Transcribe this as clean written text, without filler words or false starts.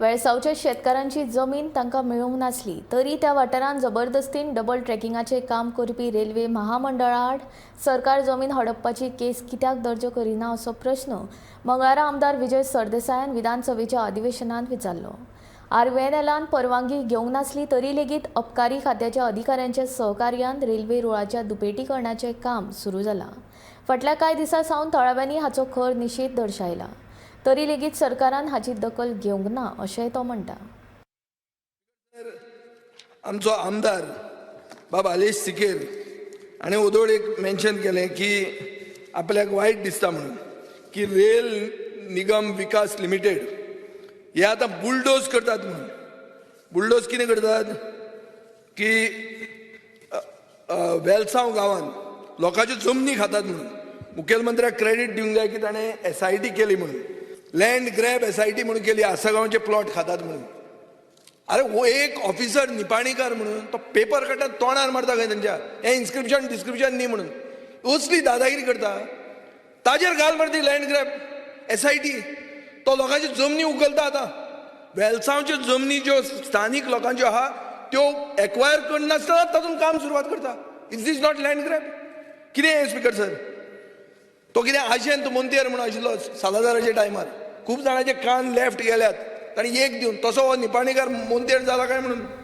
वेळसावच्या शेतकारांची जमीन तांकां मेळूंक नासली तरी त्या वाठारांत जबरदस्तीन डबल ट्रॅकिंगाचें काम करपी रेल्वे महामंडळा आड सरकार जमीन हडपपाची केस कित्याक दर्ज करिना असो प्रस्न मंगळारा आमदार विजय सरदेसायान विधानसभेच्या अधिवेशनांत विचारलो. आरव्हीएनएलान परवानगी घेवंक नासली तरी लेगीत अबकारी खात्याच्या अधिकाऱ्यांच्या सहकार्यान रेल्वे रुळाच्या दुपेटीकरणाचें काम सुरू जालां. फाटल्या कांय दिसां सावन थळाव्यांनी हाचो खर निशेध दर्शायला तरी लेगीत सरकारान हाची दखल घेवंक ना अशेंय तो म्हणटा. आमचो आमदार बाब आलेश सिकेर हाणें ओदोळ एक मेन्शन केलें की आपल्याक वायट दिसता म्हणून की रेल निगम विकास लिमिटेड हे आतां बुलडोज करतात म्हणून. बुलडोज कितें करतात की वेलसांव गांवांत लोकांच्यो जमनी खातात म्हणून. मुखेलमंत्र्याक क्रेडीट दिवंक जाय की ताणें एसआयटी केली म्हणून, लँड ग्रॅब एसआयटी म्हणून केली, आसगांवचे प्लॉट खातात म्हणून. अरे, हो एक ऑफिसर निपाणीकर म्हणून तो पेपर काडटा, तोंडार मारता खंय तेंच्या, हें इन्स्क्रिप्शन डिस्क्रिप्शन न्ही म्हणून. असली दादागिरी करता, ताजेर घाल मारती लँड ग्रॅब एसआयटी. तो लोकांच्यो जमनी उखलता. आतां वेलसांवच्यो जमनी ज्यो स्थानीक लोकांच्यो आहा त्यो एक्वायर करनासतना तातूंत काम सुरवात करता. Is this not land grab? कितें हें, स्पिकर सर? तो कितें आशेंत मोंतेर म्हणून आशिल्लो सालादाराच्या टायमार, खूब जाणांचे कान लेफ्ट गेल्यात ताणी एक दिवन, तसो हो निपाणीकर मोंतेर जाला काय म्हणून.